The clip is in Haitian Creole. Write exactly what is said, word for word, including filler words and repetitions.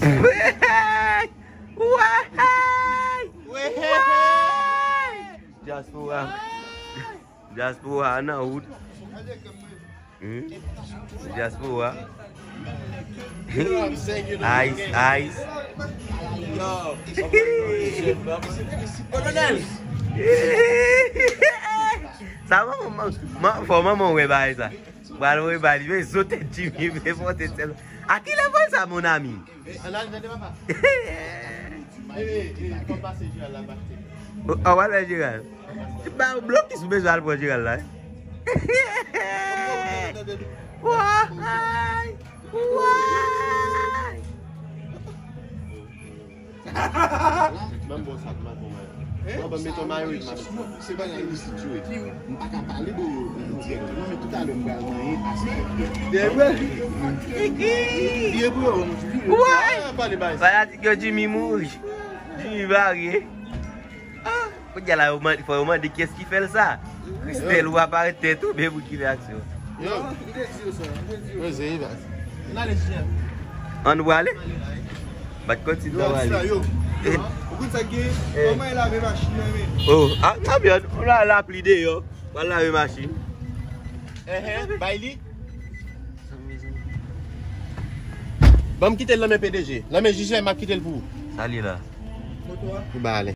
Wey! Wey! Wey! Dyaspora. Dyaspora nan wout. Hmm? Dyaspora. Ice, ice. Sa manman, man, fò manman wè bagay sa. Pral wè bagay, men zo tèt Jimmy, men pote sèl. A ki lè pral sa, mon ami? An al tande papa. E, e, kòm pase Jeral la, pase. O, a, w al wè Jeral. Ba, blokis ou bezwen al pran Jeral la, eh? Why? Why? Ban m bon sa pou m al pran mayo. Ban m met yon mayo wi, madanm. Se bagay mistik yo ye. M pa ka pale de yo dirèkteman, men toutalè m pral manyen asè. Dèyè pou yo. Dèyè pou yo. Why? Pale bagay. Fanatik yo Jimmy mouri. Jimmy varye. Ah, kounye a la, yo mande, fò yo mande kiyès ki fè l sa. Christelle, ou aparèt tèt ou, men pou ki fè aksyon. Yo. Yo, se Evas. N ale, Jeff. Ann prale? Bat kòt si ta prale. Yo, ou konn sa k gen? Kòman e lave machin nan, men? Oh, a, a byen, ou la lapli deyò. Pral lave machin. Enhen, bay li. Ban m kite l nan men P D G. Nan men Jijè, m ap kite l pou ou. Sa li la. Ou ba ale.